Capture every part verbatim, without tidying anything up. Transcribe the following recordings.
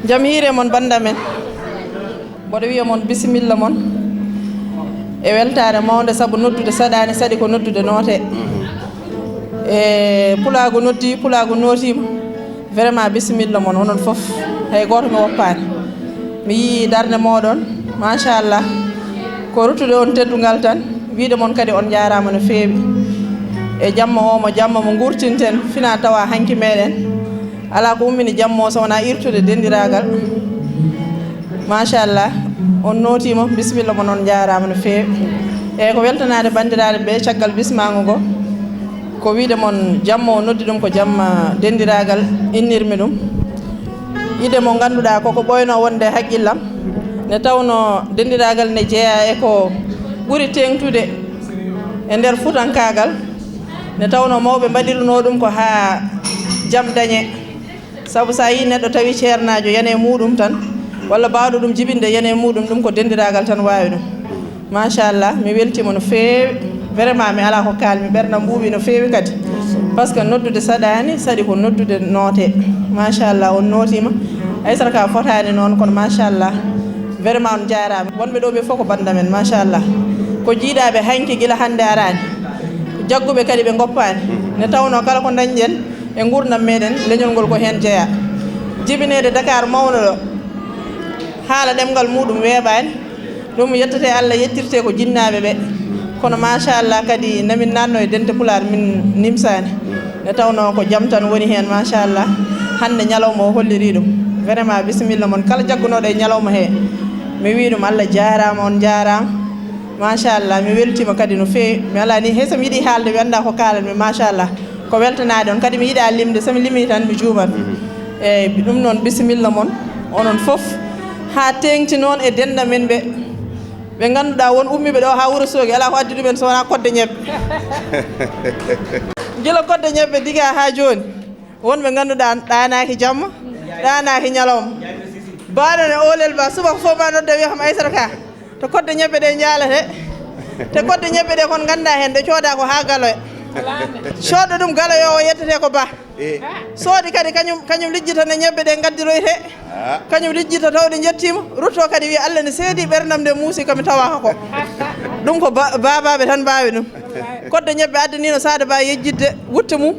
Jam hiire mon, bannda men. Mboɗo wiya mon bisimilla mon e weltaare mawnde, sabu noddude saɗaani, saɗi ko noddude noote. E pulaagu noddi, pulaagu nootiima. Vraiment, bisimilla mon, onon fof. Hay gooto mi woppaani. Mi yii darnde mooɗon, machallah. Ko ruttude on teddungal tan, wiide mon kadi on njaaraama no feewi. E jamma o mo jamma mo nguurtinten, fina tawa hanki meɗen. Alaa ko ummini jamma o so wonaa irtude denndiraagal. Machallah, on nootiima, bisimilla mon, on njaaraama no feewi. Eeyi, ko weltanaade banndiraaɓe ɓe caggal bismaango ngo. Ko wiide mon jamma o noddi ɗum ko jamma denndiraagal innirmi ɗum. Yiɗde mo ngannduɗaa koko ɓooyno wonde e haqqillam. Nde tawnoo denndiraagal ne jeyaa e ko ɓuri teeŋtude e nder fuutankaagal. Nde tawnoo mawɓe mbaɗirunoo ɗum ko haa jam dañe. Sabu so a yii neɗɗo tawi ceernaajo yana e muuɗum tan, walla baawɗo ɗum jibinde yana e muuɗum, ɗum ko denndiraagal tan waawi ɗum. Machallah, mi weltiima no feewi. Vraiment, mi alaa ko kaalmi, ɓerndam ɓuuɓi no feewi kadi. Parce que noddude saɗaani, saɗi ko noddude noote. Machallah, on nootiima. Aysata ka fotaani noon, kono machallah. Vraiment, on njaaraama. Wonɓe ɗo ɓe fof ko bannda men, machallah. Ko jiiɗaaɓe hanki gila hannde araani. Ko jagguɓe kadi ɓe ngoppaani. Nde tawnoo kala ko ndañɗen e nguurndam meɗen, leñol ngol ko heen jeyaa. Jibineede Dakar mawɗo ɗo, haala ɗemngal muuɗum weeɓaani. Ɗum yettete Allah, yettirte ko jinnaaɓe ɓe. Kono machallah kadi namin naatno e dente pulaar min nimsaani. Nde tawnoo ko jam tan woni heen, machallah. Hannde ñalawma o holliri ɗum. Vraiment, bisimilla mon. Kala jaggunooɗo e ñalawma he, mi wii ɗum Allah jaaraama, on njaaraama. Machallah, mi weltiima kadi no feewi. Mi alaa ni, hay so mi yiɗi haalde, mi anndaa ko kaalan mi, machallah. Ko weltanaade on. Kadi mi yiɗaa limde, so mi limii tan mi juumat. Eeyi, ɗum noon, bisimilla mon, onon fof. Haa teeŋti noon e dennda men ɓe. Ɓe ngannduɗaa won ummiiɓe ɗo haa Wuro Soogi, alaa ko addi ɗumen so wonaa kodde ñebbe. Gila kodde ñebbe diga haa jooni. Won ɓe ngannduɗaa ɗaanaaki jamma, ɗaanaaki ñalawma. Baɗo ne oolel ba subaka fof ma nodda wiya kam Aysata ka. To kodde ñebbe ɗe njaalate. Te kodde ñebbe ɗe kon nganndaa heen, ɗe cooda ko haa galoya. Coodɗo ɗum galoyoowo yettete ko ba. Soodi kadi kañum, kañum lijjitana ñebbe ɗe ngaddiroyte. Kañum lijjita taw ɗe njettiima, rutto kadi wiya, "Allah ne seedi, ɓerndam nde muusi, kami tawaaka ko." Ɗum ko ba-, baabaaɓe tan mbaawi ɗum. Kodde ñebbe addanino Saada Ba yejjitde wutte mum,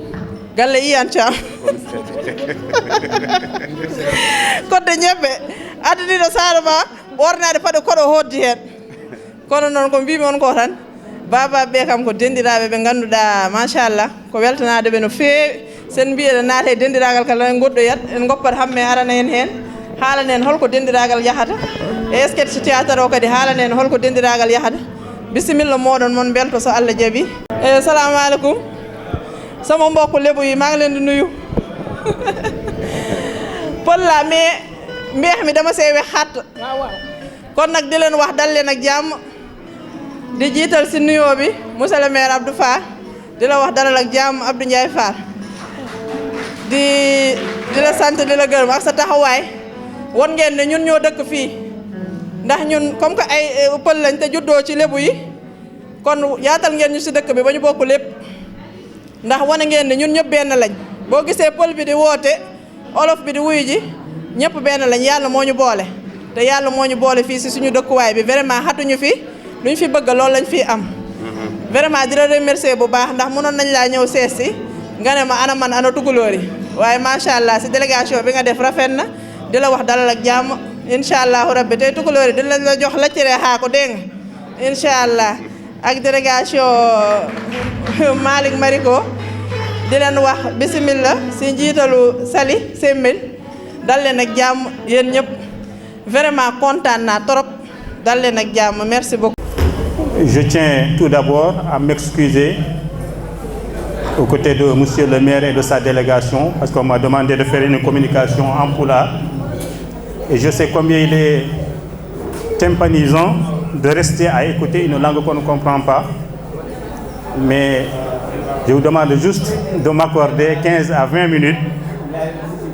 galle Iyane Thiam. Kodde ñebbe addanino Saada Ba ɓoornaade paɗe koɗo hooddi heen. Kono noon ko mbimi on ko tan, baabaaɓe ɓe kam ko denndiraaɓe ɓe ngannduɗaa, machallah, ko weltanaade ɓe no feewi. Sen mbiyi eɗen naata e denndiraagal kala, en ngoɗɗoyat, en ngoppat Hamme arana en heen, haalana en holko denndiraagal yahata. E sketch théâtre o kadi haalana en holko denndiraagal yahata. Bisimilla mooɗon, mon mbelto so Allah jaɓi. E, salamu aleykum. Sama mbokk Lebu yi, maa ngi leen di nuyu. Pël laa, mais mbeex mi dama see wex xatt. Kon nag di leen wax dal leen ak jàmm, di jiital si nuyoo bi monsieur le maire Abdou Fall, di la wax dalal ak jàmm Abdou Ndiaye Fall. Di, di la sant, di la gërëm ak sa taxawaay. Won ngeen ne ñun ñoo dëkk fii, ndax ñun comme que ay, eh, pël lañ te juddoo ci Lebu yi, kon yaatal ngeen ñu si dëkk bi ba ñu bokk lépp. Ndax wane ngeen ne ñun ñëpp benn lañ. Boo gisee pël bi di woote, olof bi di wuyu ji, ñëpp benn lañ. Yàlla moo ñu boole. Te Yàlla moo ñu boole fii si suñu dëkkuwaay bi. Vraiment, xatuñu fi, luñ fi bëgg, loolu lañ fi am. Vraiment, di la remercier bu baax, ndax mënoon nañ laa ñëw sees si, nga ne ma, "Ana man, ana tukulóor yi?" Waaye macha Allah, si délégation bi nga def rafet na. Di la wax dalal ak jàmm. Incha Allahu Rabbi, tey tukulóor yi dinañ la jox laccere xaako, dégg nga? Incha Allah. Ak délégation Malick Mariko, di leen wax bisimilla si njiitalu Sali Sembil. Dal leen ak jàmm yéen ñëpp. Vraiment kontaan naa trop. Dal leen ak jàmm. Merci beaucoup. Je tiens tout d'abord à m'excuser aux côtés de monsieur le maire et de sa délégation, parce qu'on m'a demandé de faire une communication en pulaar. Et je sais combien il est tympanisant de rester à écouter une langue qu'on ne comprend pas. Mais je vous demande juste de m'accorder quinze à vingt minutes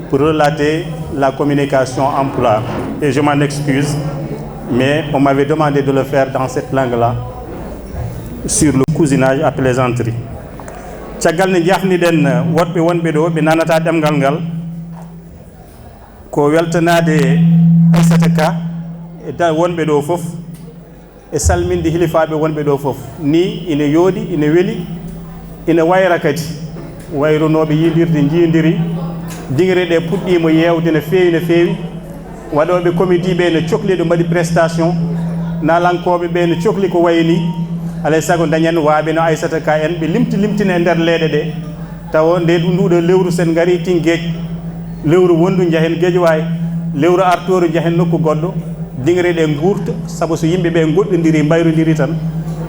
pour relater la communication en pulaar. Et je m'en excuse, mais on m'avait demandé de le faire dans cette langue-là, sur le cousinage à plaisanterie. Caggal nde njaafniɗen woɗɓe wonɓe ɗo, ɓe nanata ɗemngal ngal, Ko weltanaade Aissata Ka e da-, wonɓe ɗo fof, e salminde hilifaaɓe wonɓe ɗo fof. Ni ina yooɗi, ina weli, ina wayra kadi. Wayrunooɓe yiidirde njiidiri, diŋre ɗe puɗɗiima yeewde no feewi, no feewi. Waɗooɓe comédie ɓe no cokli, ɗo mbaɗi prestation. Naalankooɓe ɓe no cokli ko wayi ni. Alay sago dañen waaɓe no Aissata Ka en, ɓe limti limtina e nder leeɗe ɗe. Tawa nde ɗum nduɗo lewru sen ngari Tingeej, lewru wondu njahen Geejawaay, lewru artooru njahen nokku goɗɗo, diŋre ɗe nguurta, sabu so yimɓe ɓe ngoɗɗondiri, mbayrondiri tan,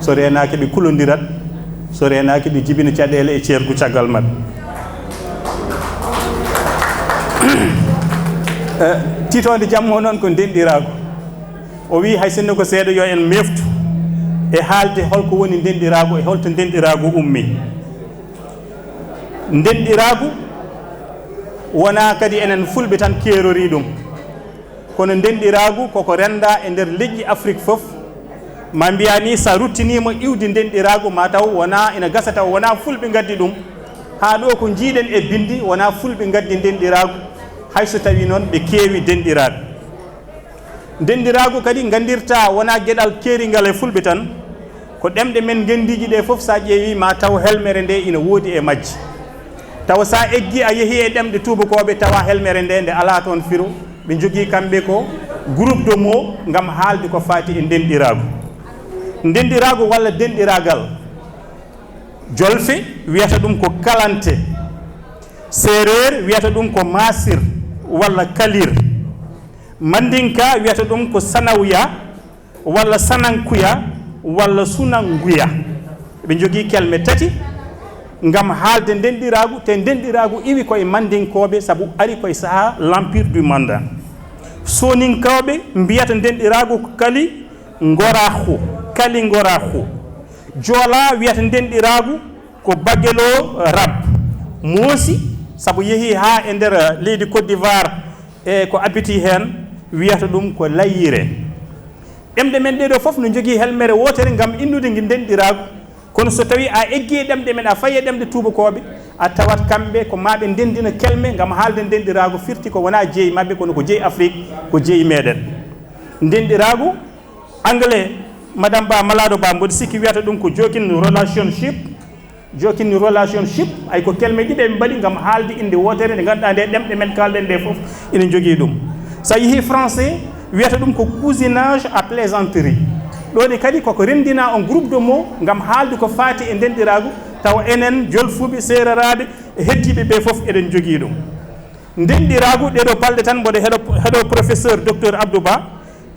so reenaaki ɓe kulondirat, so reenaaki ɓe jibina caɗeele e ceergu caggal maɓɓe. Eh, tiitoonde jamma o noon ko ndenɗiraagu. O wii hay sinno ko seeɗa yo en meeftu e haalde holko woni ndenɗiraagu e holto ndenɗiraagu ummi. Ndenɗiraagu wonaa kadi enen fulɓe tan keerori ɗum, kono ndenɗiraagu koko rennda e nder leƴƴi Afrik fof. Ma mbiya ni, sa ruttiniima iwdi ndenɗiraagu, ma taw wonaa, ina gasa taw wonaa fulɓe ngaddi ɗum. Haa ɗo ko njiiɗen e binndi, wonaa fulɓe ngaddi ndenɗiraagu, hay so tawi noon ɓe keewi denɗiraaɓe. Ndenɗiraagu kadi nganndirta wonaa geɗal keeringal e fulɓe tan, ko ɗemɗe men ngenndiiji ɗe fof, sa ƴeewi ma taw helmere nde ina woodi e majji. Tawa sa eggi a yehi e ɗemɗe tuubakooɓe, tawa helmere nde, nde alaa toon firo. Ɓe njogii kamɓe ko groupe de mots ngam haalde ko faati e ndenɗiraagu. Ndenɗiraagu walla denɗiraagal. Jolfe wiyata ɗum ko kalante. Seereer wiyata ɗum ko maasir walla kalir. Mandinka wiyata ɗum ko sanawya walla sanankuya walla sunanguya. Ɓe njogii kelme tati ngam haalde ndenɗiraagu, te ndenɗiraagu iwi koye Mandinkooɓe sabu ari koye sahaa l'Empire du Manda. Soninkooɓe mbiyata ndenɗiraagu ko kali ngoraxu, kali ngoraxu. Joola wiyata ndenɗiraagu ko bagelo rab. Moosi, sabu yehi haa e nder leydi Côte d'Ivoire e ko abiti heen, wiyata ɗum ko layire. Ɗemɗe men ɗee ɗoo fof no njogii helmere wootere ngam innude ngi ndenɗiraagu. Kono so tawii a eggii e ɗemɗe men, a fayi e ɗemɗe tuubakooɓe, a tawat kamɓe ko maa ɓe ndenndina kelme ngam haalde ndenɗiraagu, firti ko wonaa jeyi maɓɓe, kono ko jeyi Afrik, ko jeyi meɗen. Ndenɗiraagu, anglais, Madame Ba, Malaaɗo Ba, mboɗo sikki wiyata ɗum ko joking relationship. Joking relationship, ay ko kelme ɗiɗi ɓe mbaɗi ngam haalde innde wootere nde ngannduɗaa nde ɗemɗe men kaalɗen ɗe fof ina njogii ɗum. So a yehii français, wiyata ɗum ko cousinage à plaisanterie. Ɗo ne kadi koko renndina on groupe de mots ngam haalde ko faati e ndenɗiraagu, tawa enen jolfuɓe, seereraaɓe e heddiiɓe ɓe fof eɗen njogii ɗum. Ndenɗiraagu, ɗee ɗoo balɗe tan mboɗo heɗo, heɗo professeur docteur Abdou Ba,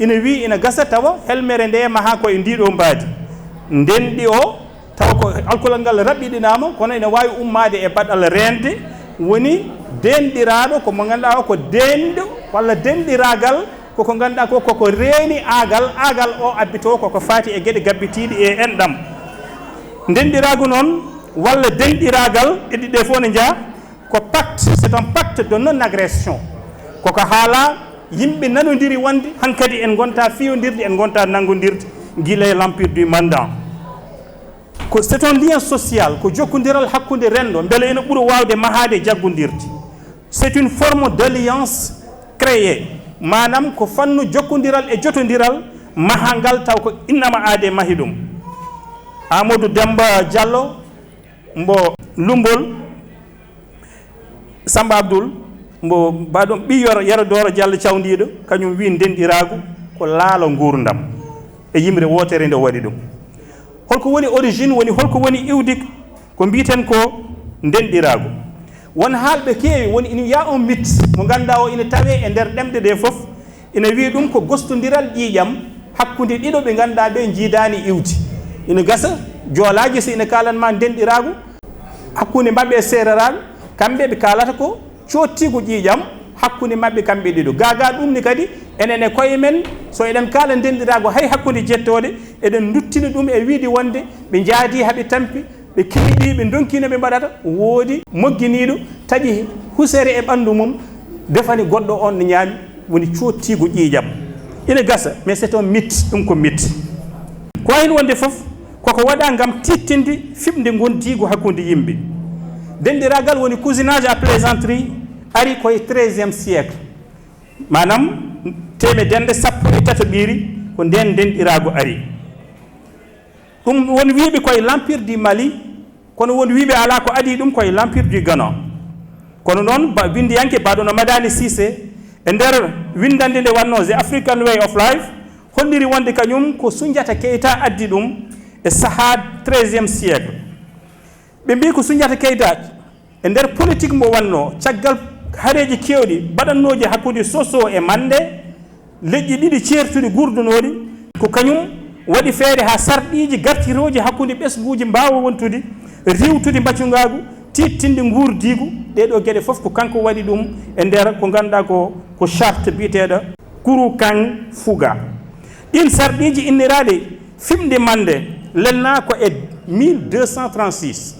ina wii ina gasa tawa helmere nde maha ko e ndii ɗoo mbaadi. Ndenɗi o, tawa ko alkulal ngal raɓɓiɗinaama, kono ina waawi ummaade e baɗal reende, woni denɗiraaɗo, ko mo ngannduɗaa o ko denɗo, walla denɗiraagal, ko ko ngannduɗaa ko, ko ko reeni aagal, aagal o abbitoo ko ko faati e geɗe gabbitiiɗe e enɗam. Ndenɗiraagu noon, walla denɗiraagal, ɗe ɗiɗi ɗe fof ne njeya, ko pacte, c'est un pacte de non-agression. Ko ko haala yimɓe nanondiri wonde hankadi en ngonta fiyondirde, en ngonta nanngondirde gila e l'Empire du Manda. Ko, c'est un lien social, ko jokkondiral hakkunde renndo, mbele ina ɓura waawde mahaade e jaggondirde. C'est une forme d'alliance créée, maanaam ko fannu jokkondiral e jotondiral mahangal taw ko innama aade mahi ɗum. Amadou Demba Diallo, mbo Lumbol, Samba Abdoul, mbo mbaɗum ɓiy Yoro, Yero Dooro Diallo cawndiiɗo, kañum wi ndenɗiraagu ko laalo nguurndam. E yimre wootere nde o waɗi ɗum. Holko woni origine, woni holko woni iwdi ko mbiyeten ko ndenɗiraagu? Won haalɓe keewi, woni il y a un mythe mo ngannduɗaa o ina tawee e nder ɗemɗe ɗe fof, ina wiya ɗum ko gostondiral ƴiiƴam hakkunde ɗiɗo ɓe ngannduɗaa ɓe njiidaani iwdi. Ina gasa joolaaji so ina kaalan ma ndenɗiraagu hakkunde maɓɓe e seereraaɓe, kamɓe ɓe kaalata ko coottiigu ƴiiƴam hakkunde maɓɓe kamɓe ɗiɗo. Gaagaa ɗum ni kadi, enen e koye men, so eɗen kaala ndenɗiraagu hay hakkunde jettooɗe, eɗen nduttina ɗum e wiide wonde ɓe njaadi haa ɓe tampi, ɓe keeɓi, ɓe ndonki no ɓe mbaɗata, woodi mogginiiɗo taƴi husere e ɓanndu mum, defani goɗɗo on ne ñaami, woni coottiigu ƴiiƴam. Ina gasa, mais c'est un mythe, ɗum ko mythe. Ko wayi wonde fof, koko waɗa ngam tiiɗtinde fiɓnde ngondiigu hakkunde yimɓe. Denɗiraagal woni cousinage à plaisanterie ari ko e treizième siècle. Maanaam, teemedere sappo e tataɓiire ko ndeen ndenɗiraagu ari. Ɗum won wiiɓe koye l'Empire du Mali, kono won wiiɓe alaa ko adii ɗum koye l'Empire du Ghana. Kono noon, ba-, winndiyanke baɗono Madani Cissé, e nder winndannde nde wannoo The African Way of Life, holliri wonde kañum ko Sunjata Keita addi ɗum e sahaa treizième siècle. Ɓe mbii ko Sunjata Keita, e nder politik mo wannoo, caggal hareeji keewɗi baɗannooji hakkunde Soso e Mande, leƴƴi ɗiɗi ceertuɗi guurdunooɗi, ko kañum waɗi feere haa sarɗiiji gartirooji hakkunde ɓesnguuji mbaawa wontude, riiwtude mbacungaagu, tiiɗtinde nguurdiigu. Ɗee ɗoo geɗe fof ko kanko waɗi ɗum e nder ko ngannduɗaa ko, ko charte biyeteeɗo Kurukan Fuga. Ɗiin sarɗiiji inniraaɗi Fimde Mande lelnaa ko e mille deux cent trente-six.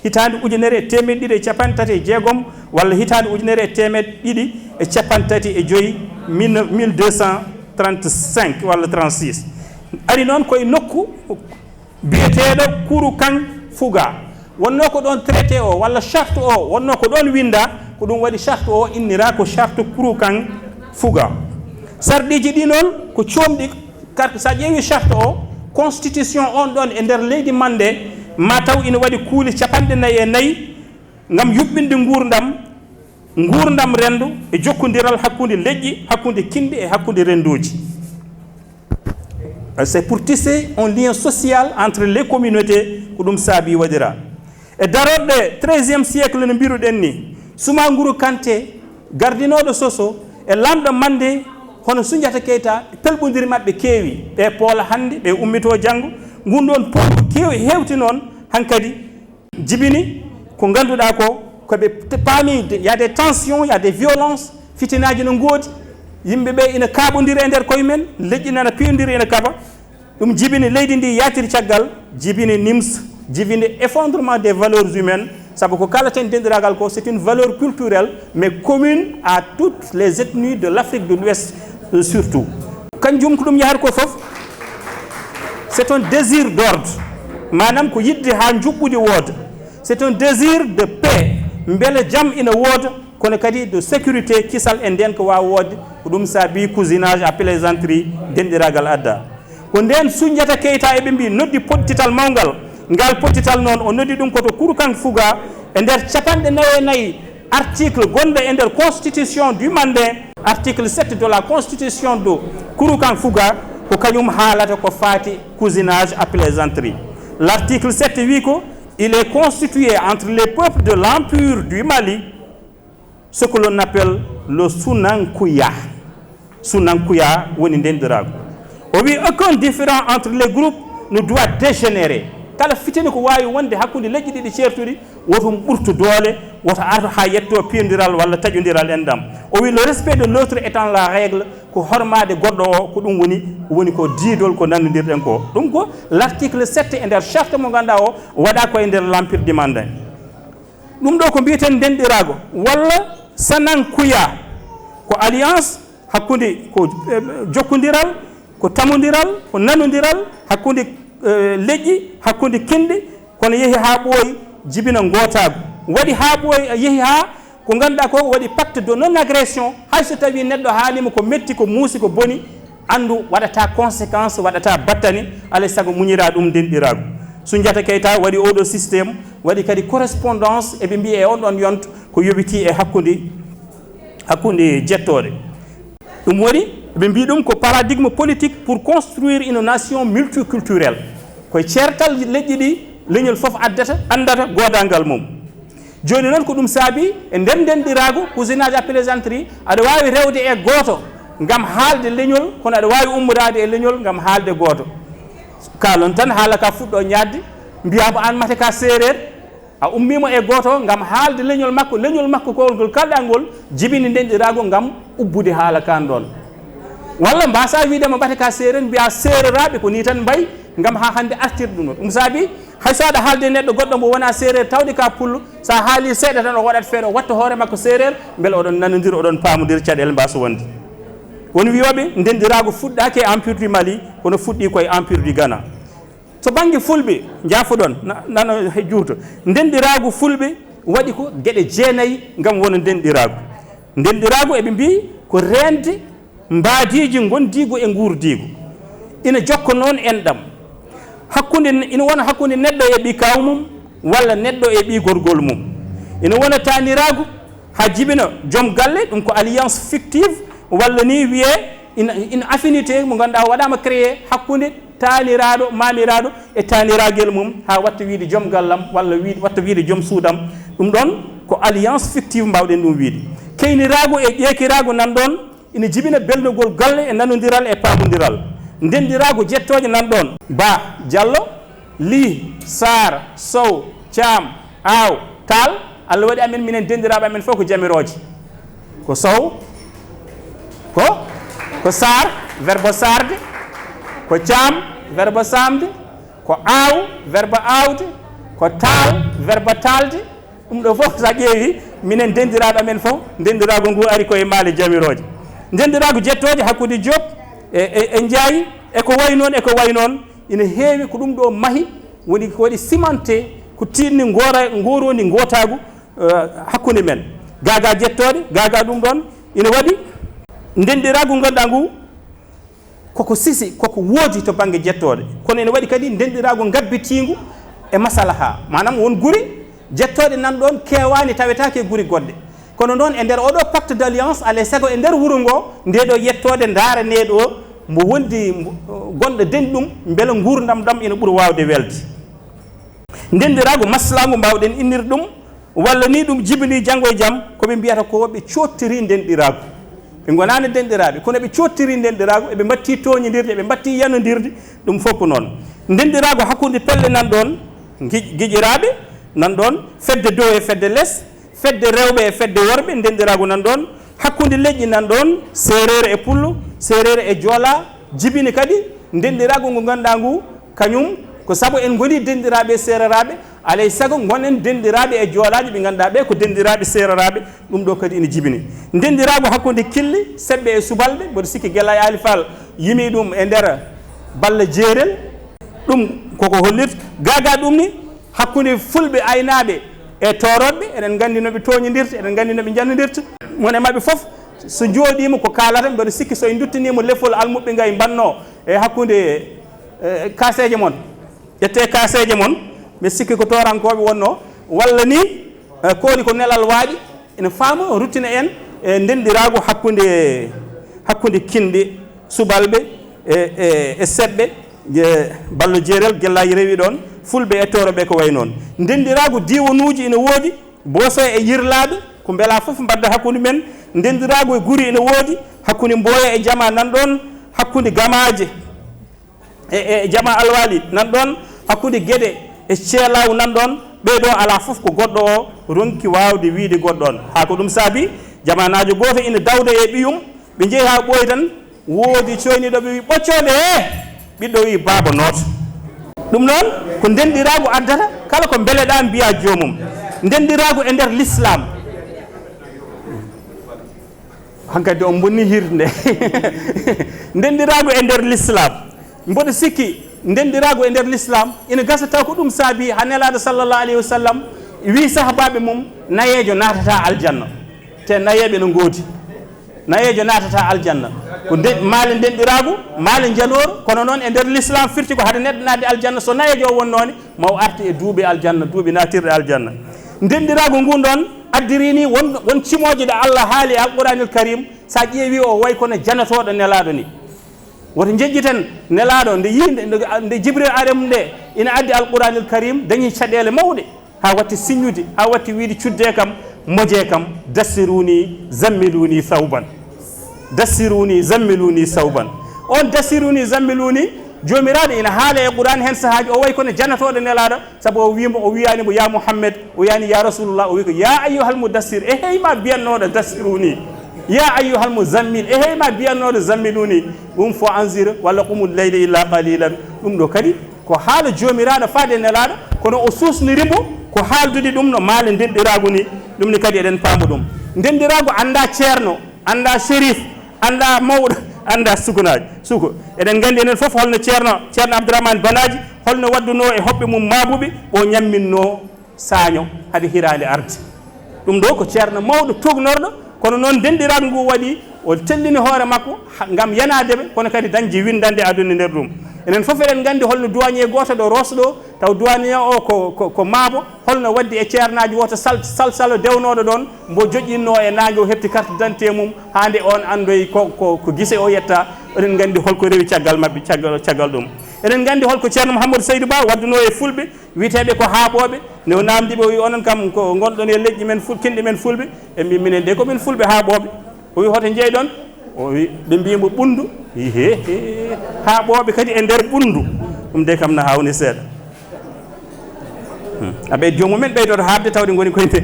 Hitaande ujunere e teemedde ɗiɗi e capanɗe tati e jeegom walla hitaande ujunere e teemedde ɗiɗi e capanɗe tati e joy, mille deux cent trente-cinq walla trente-six. Ari noon ko e nokku biyeteeɗo Kurukan Fuga. Wonnoo ko ɗoon traité o walla charte o, wonnoo ko ɗoon winndaa, ko ɗum waɗi charte o inniraa ko charte Kurukan Fuga. Sarɗiiji ɗi noon ko coomɗi, car so a ƴeewii charte o, constitution on ɗoon e nder leydi Mande, ma taw ina waɗi kuule capanɗe nayi e nayi ngam yuɓɓinde nguurndam, nguurndam renndo e jokkondiral hakkunde leƴƴi, hakkunde kinɗe e hakkunde renndooji. C'est pour tisser un lien social entre les communautés, ko ɗum saabii waɗiraa. E darorɗe treizième siècle no mbiruɗen ni, Suma Nguru Kante, gardinooɗo Soso, e laamɗo Mande, hono Sunjata Keita, pelɓondiri maɓɓe keewi. Ɓe poola hannde, ɓe ummitoo janngo. Ngun ɗoon poolgu keewi hewti noon hankadi jibini ko ngannduɗaa ko, ko ɓe te-, paami, il y a des tensions, il y a des violences, fitinaaji no ngoodi, yimɓe ɓe ina kaaɓondira e nder koye men, leƴƴi nana piyondira ina kaɓa. Ɗum jibini leydi ndi yaatiri caggal, jibini nims, jibini effondrement des valeurs humaines, sabu ko kalaten denɗiraagal ko, c'est une valeur culturelle, mais commune à toutes les ethnies de l'Afrique de l'Ouest, euh, surtout. Kanjum ko ɗum yahata ko fof, c'est un désir d'ordre, maanaam ko yiɗde haa njuɓɓudi wooda, c'est un désir de paix, mbele jam ina wooda, kono kadi de sécurité, kisal e ndeen ko waawa woodde. Ko ɗum saabii cousinage à plaisanterie, denɗiraagal adda. Ko ndeen Sunjata Keita, eɓe mbii, noddi pottital mawngal. Ngal pottital noon, o noddi ɗum ko to Kurukan Fuga, e nder capanɗe nayi e nayi article gonɗo e nder constitution du Mandé, article sept de la constitution de Kurukan Fuga, ko kañum haalata ko faati cousinage à plaisanterie. L'article sept wii ko, il est constitué entre les peuples de l'Empire du Mali ce que l'on appelle le Sunankuya. Sunankuya woni ndenɗiraagu. O wi, aucun différend entre les groupes ne doit dégénérer. Kala fitina ko waawi wonde hakkunde leƴƴi ɗiɗi ceertuɗi, woto ɓurtu doole, woto ar haa yetto piyondiral walla taƴondiral enɗam. O wi, le respect de l'autre étant la règle, ko hormaade goɗɗo o, ko ɗum woni, woni ko diidol ko nannondirɗen ko. Ɗum ko l'article sept e nder charte mo ngannduɗaa o waɗa ko e nder l'Empire du Mandé. Ɗum ɗo ko mbiyeten ndenɗiraago walla Sanankuya, ko alliance hakkunde, ko, eh, jokkondiral, ko tamondiral, ko nanondiral hakkunde, eh, leƴƴi, hakkunde kinɗe, kono yehi haa ɓooyi jibina ngootaagu. Waɗi haa ɓooyi, yehi haa ko ngannduɗaa ko waɗi pacte de non-agression, hay so tawii neɗɗo haalima ko metti, ko muusi, ko boni, anndu waɗata conséquence, waɗata battane, alay sago muñira ɗum ndenɗiraagu. Sunjata Keita waɗi oɗo système, waɗi kadi correspondance, eɓe mbiya e on ɗon yonto ko yoɓiti e hakkunde, hakkunde jettooɗe. Ɗum woni, ɓe mbii ɗum ko paradigme politique pour construire une nation multiculturelle. Koye ceertal leƴƴi ɗi, leñol fof addata, anndata goodaangal mum. Jooni noon ko ɗum saabi e nder ndenɗiraagu, cousinage à plaisanterie, aɗa waawi rewde e gooto ngam haalde leñol, kono aɗa waawi ummoraade e leñol ngam haalde gooto. Kaalon tan haala ka fuɗɗo ñaadde, mbiyaa mo aan mate ka seereer, a ummiima e gooto ngam haalde leñol makko, leñol makko ko ngol kalɗaa ngol jibini ndenɗiraagu ngam ubbude haala kaan ɗoon. Walla mbaasaa wiide mo mate ka seereer, mbiyaa seereraaɓe ko nii tan mbayi ngam haa hannde artirde ɗum ɗoon. Ɗum saabi hay so aɗa haalde neɗɗo goɗɗo mo wonaa seereer tawde ka pullo, so a haalii seeɗa tan o waɗat feere o watta hoore makko seereer, mbele oɗon nanondir, oɗon paamondir, caɗeele mbaasa wonde. Won wiyooɓe ndenɗiraagu fuɗɗaaki e Empire du Mali, kono fuɗɗii ko e Empire du Ghana. To bannge fulɓe, njaafoɗon, na-, nano he juuto. Ndenɗiraagu fulɓe waɗi ko geɗe jeenayi ngam wona ndenɗiraagu. Ndenɗiraagu, eɓe mbii, Ko reende mbaadiiji ngondiigu e nguurdiigu. Ina jokka noon enɗam. Hakkunde, ina wona hakkunde neɗɗo e ɓii kaaw mum, walla neɗɗo e ɓii gorgol mum. Ina wona taaniraagu haa jibina joom galle, ɗum ko alliance fictive, walla ni wiyee ina, ina affinité mo ngannduɗaa waɗaama créé hakkunde taaniraaɗo, maamiraaɗo e taaniraagel mum, haa watta wiyde joom gallam, walla wiyde, watta wiyde joom suudam. Ɗum ɗoon ko alliance fictive, mbaawɗen ɗum wiyde. Keyniraagu e ƴeekiraagu nan ɗoon, ina jibina belndagol galle e nanondiral e paamondiral. Ndenndiraagu jettooje nan ɗoon, Ba, Jallo, Lih, Saar, Sow, Caam, Aaw, Taal. Allah waɗi amen, minen denndiraaɓe amen fof ko jamirooje. Ko Sow, ko, ko Saar, verbe saarde, ko Caam, verbe saamde, ko Aaw, verbe aawde, ko Taal, verbe taalde. Ɗum ɗo fof, so a ƴeewi, minen denndiraaɓe amen fof, denndiraagu ngu ari ko e maale jamirooje. Denndiraagu jettooje hakkunde Joob e, e, e Njaay, e ko wayi noon, e ko wayi noon, ina heewi. Ko ɗum ɗo mahi, woni ko waɗi cimenté, ko tiiɗni ngoora-, ngooroondi ngootaagu, eh, hakkunde men. Gaagaa jettooɗe, gaagaa ɗum ɗoon, ina waɗi denndiraagu ngannduɗaa ngu, koko sisi, koko woodi to bannge jettooɗe. Kono ene waɗi kadi ndenndiraagu ngabbitiingu e masalaha. Maanaam, won guri jettooɗe nan ɗoon keewaani, tawetaake e guri goɗɗe. Kono noon, e nder oɗo pacte d'alliance, alaa e sago e nder wuro ngo, nde ɗo yettoode ndaara nde ɗo mbo wondi, mbo, gonɗo dendi ɗum, mbela nguurndam ɗam ina ɓura waawde welde. Ndenndiraagu maslaangu, mbaawɗen innirde ɗum, walla ni ɗum jibini janngo e jam, ko ɓe mbiyata ko ɓe coottiri ndenndiraagu. Ɓe ngonaani denndiraaɓe, kono ɓe coottiri ndenndiraagu, eɓe mbattii tooñondirde, eɓe mbattii yanondirde, ɗum fof ko noon. Ndenndiraagu hakkunde pelle nan ɗoon, gi-, giƴiraaɓe nan ɗoon, fedde dow e fedde les, fedde rewɓe e fedde worɓe, ndenndiraagu nan ɗoon, hakkunde leƴƴi nan ɗoon, seereer e pullo, seereer e joola, jibini kadi ndenndiraagu ngu ngannduɗaa ngu, kañum ko sabu en ngoni denndiraaɓe seereraaɓe, alaa e sago ngonen denndiraaɓe e joolaaji ɓe ngannduɗaa ɓe ko denndiraaɓe seereraaɓe, ɗum ɗo kadi ina jibini. Ndenndiraagu hakkunde Killi, Seɓɓe e Subalɓe, mboɗo sikki Gella Aali Faal yimi ɗum e nder balla jeerel, ɗum koko hollirta. Gaagaa ɗum ni, hakkunde Fulɓe aynaaɓe e Tooroɓe, eɗen nganndi no ɓe tooñondirta, eɗen nganndi no ɓe njannondirta. Mon e maɓɓe fof, so njooɗiima ko kaalata, mboɗo sikki so en nduttaniima lefol almuɓɓe ngay mbannoo e hakkunde, e, kaaseeje mon. Ƴettee kaaseeje mon, mbiɗa sikki ko toorankooɓe wonnoo, walla ni, e, kooni ko nelal waaƴi, ene faama, ruttina en e ndenndiraagu hakkunde, hakkunde Kinɗe, Subalɓe e, e, e Seɓɓe, e, ballo jeerel, Gellaaji rewi ɗoon, Fulɓe e Tooroɓe ko wayi noon. Ndenndiraagu diiwanuuji ene woodi, Booso e Yirlaaɓe, ko mbelaa fof mbadda hakkunde men. Ndenndiraagu e guri ene woodi, hakkunde Mbooya e Jama nan ɗoon, hakkunde Gamaaje e, e Jama Alwaali nan ɗoon, hakkunde Gede e Ceelaaw nan ɗoon, ɓee ɗoo alaa fof ko goɗɗo o ronki waawde wiyde goɗɗo on. Haa ko ɗum saabi, jamaanaajo gooto ina dawda e ɓiyum, ɓe njehi haa ɓooyi tan, woodi coyniiɗo ɓe wi, "Ɓoccooɗe he!" Ɓiɗɗo wi, "Baaba nooto." Ɗum noon ko ndenndiraagu addata, kala ko mbeleɗaa mbiyaa joomum. Ndenndiraagu e nder Lislaam. Hankadi on bonni hirde nde. Ndenndiraagu e nder Lislaam. Mboɗo sikki ndenndiraagu e nder Lislaam ina gasa taw ko ɗum saabi haa Nelaaɗo sallallahu alayhi wa sallam wii sahabaaɓe mum, "Nayeejo naatataa aljanna." Te nayeeɓe no ngoodi. Nayeejo naatataa aljanna. Ko nde-, maale ndenndiraagu, maale njanoor, kono noon e nder Lislaam firti ko hade neɗɗo naatde aljanna, so nayeejo o wonnoone, ma o artu e duuɓi aljanna, duuɓi naatirɗe aljanna. Ndenndiraagu ngun ɗon addiri ni won, won cimooje ɗe Allah haali e Alquraanil Karim, so a ƴeewi o way kono janatooɗo Nelaaɗo ni. Woto njeƴƴiten Nelaaɗo nde yii, nde, nde, nde Jibril ari mum nde ina addi Alquraanil Karim, dañi caɗeele mawɗe, haa watti siññude, haa watti wiide, "Cuddee kam, mojee kam, dassiruni, zammiluni sawban." Dassiruni, zammiluni sawban. On dassiruni, zammiluni, Joomiraaɗo ina haala e Qur'aan heen sahaaji, o way kono janatooɗo Nelaaɗo, sabu o wii mo, o wiyaani mo, "Ya Muhammad," o wiyaani, "Ya Rasulullah," o wii ko, "Ya ayyuhal mudassir," e hey ma biyannooɗo, "Dassiruni." "Ya ayyuhal muzammil," e hey ma biyannooɗo, "Zammiluni." Ɗum fo anzir, walla qumul layla illa qalilan. Ɗum ɗo kadi ko haala Joomiraaɗo faade e Nelaaɗo, kono o suusniri mo ko haaldude ɗum no maale ndenɗiraagu ni. Ɗum ni kadi eɗen paama ɗum. Ndenɗiraagu anndaa ceerno, anndaa sherif, anndaa mawɗo, anndaa sukunaaji, suko. Eɗen nganndi enen fof holno ceerno, ceerno Abdourahmane Banaaji, holno waɗdunoo e hoɓɓe mum maabuɓe, o ñamminnoo saaño hade hiraande arde. Ɗum ɗo ko ceerno mawɗo tuugnorɗo, kono noon ndenɗiraagu ngu waɗi O tellini hoore makko ha-, ngam yanaade ɓe, kono kadi dañde winndannde aduna nder ɗum. Enen fof eɗen nganndi holno douanier gooto ɗo Rosso ɗo, taw douanier o ko, ko, ko maabo, holno waɗdi e ceernaajo wooto sal-, salsalo dewnooɗo ɗoon, mbo joƴƴinnoo e naange, o heɓti carte d'identité mum, haa nde oon anndoyi ko, ko, ko gise o yetta. Eɗen nganndi holko rewi caggal maɓɓe, caggal, caggal ɗum. Eɗen nganndi holko Ceerno Mouhamadou Seydou Ba waɗdunoo e Fulɓe, wiyeteeɓe ko haaɓooɓe, nde o naamndii ɓe, o wi, "Onon kam ko ngonɗon e leƴƴi men ful-, kinɗi men Fulɓe?" Ɓe mbi, "Minen de ko min Fulɓe haaɓooɓe." O wi, "Hoto njeyɗon?" O wi, ɓe mbi mo, "Ɓunndu." Wi, "He, he, haaɓooɓe kadi e nder Ɓunndu. Ɗum de kam na haawnii seeɗa." Hmm. Aɓe joomum en ɓeydoto haaɓde tawde ngoni koye nder,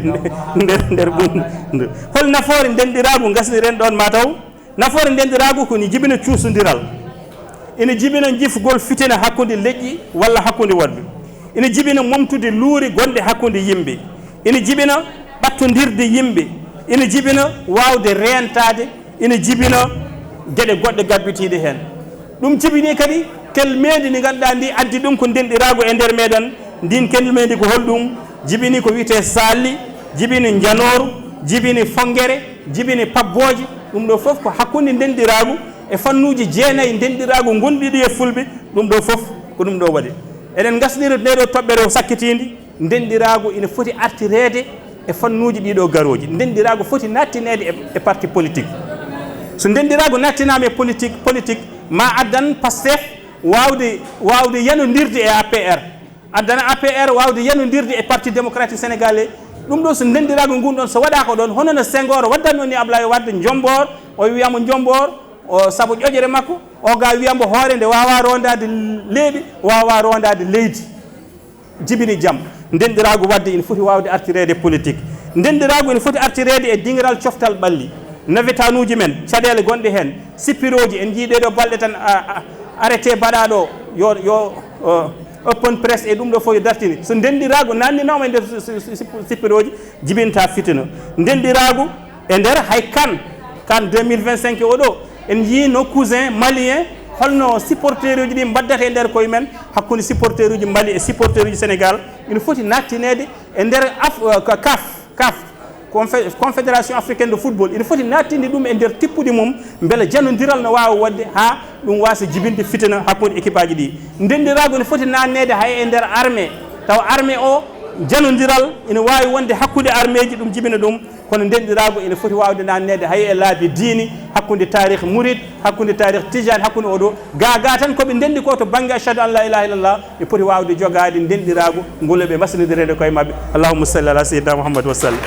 nder, nder Ɓunndu. Hol nafoore ndenɗiraagu ngasniren ɗoon ma taw? Nafoore ndenɗiraagu ko ina jibina cuusondiral, ina jibina jifgol fitina hakkunde leƴƴi walla hakkunde waɗɓe, ina jibina momtude luure gonɗe hakkunde yimɓe, ina jibina ɓattondirde yimɓe, ina jibina waawde reentaade, ina jibina geɗe goɗɗe gabbitiiɗe heen. Ɗum jibini kadi kelmeendi ndi ngannduɗaa ndi addi ɗum ko ndenɗiraagu e nder meɗen. Ndin kelmeendi ko holɗum? Jibini ko wiyetee saalli, jibini njanooru, jibini fonngere, jibini pabbooje. Ɗum ɗo fof ko hakkunde ndenɗiraagu e fannuuji jeenayi ndenɗiraagu ngonɗi ɗi e Fulɓe. Ɗum ɗo fof ko ɗum ɗo waɗi. Eɗen ngasniri ndee ɗo toɓɓere o sakkitiindi. Ndenɗiraagu ina foti artireede e fannuuji ɗiɗo garooji. Ndenɗiraagu foti nattineede e, e parti politique. So ndenɗiraagu nattinaama e politique, politique ma addan Pastef waawde, waawde yanondirde e A P R, addana A P R waawde yanondirde e Parti Démocratique Sénégalais. Ɗum ɗo so ndenɗiraagu ngun ɗon so waɗaaka ɗon, hono no Senghor waddanno ni Ablaye Wade Njomboor, o wiyamo Njomboor, o, sabu ƴoƴre makko, o ga wiyamo hoore nde waawa rondaade leeɓi, waawa rondaade leydi. Jibini jam. Ndenɗiraagu waɗde ina foti waawde artireede e politique. Ndenɗiraagu ina foti artireede e diŋiral coftal ɓalli. Nawetaanuuji men, caɗeele gonɗe heen, sippirooji, en njii ɗee ɗo balɗe tan, a, a, arrêté baɗaaɗo yo, yo, o, open press e ɗum ɗo fof yo dartini. So ndenɗiraagu naanninaama e nder si-, si-, si-, sippirooji, jibinta fitina. Ndenɗiraagu e nder hay kan, kan deux mille vingt-cinq o ɗo, en njii no cousin malien, holno supporteruuji ɗi mbaddata e nder koye men, hakkunde supporteruuji Mali e supporteruuji Sénégal, ina foti nattineede e nder Af-, eh, ka-, CAF, CAF, Confe-, Confédération Africaine de Football, ina foti nattinde ɗum e nder tippudi mum, mbele janondiral no waawa waɗde haa ɗum waasa jibinde fitina hakkunde équipe aji ɗi. Ndenɗiraagu ina foti naatneede hay e nder armée, tawa armée o janondiral ina waawi wonde hakkunde armeeji, ɗum jibina ɗum. Kono ndenɗiraagu ene foti waawde naatneede hay e laabi diini, hakkunde taarih murid, hakkunde taarih tijaan, hakkunde oɗo. Ga, ga tan ko ɓe ndenɗi ko to bannge ashhadu an la ilaha illallah, ɓe poti waawde jogaade ndenɗiraagu ngol ɓe mbasnodireede koye maɓɓe. Allahumma salli ala sayyidina Muhammad wa sallim.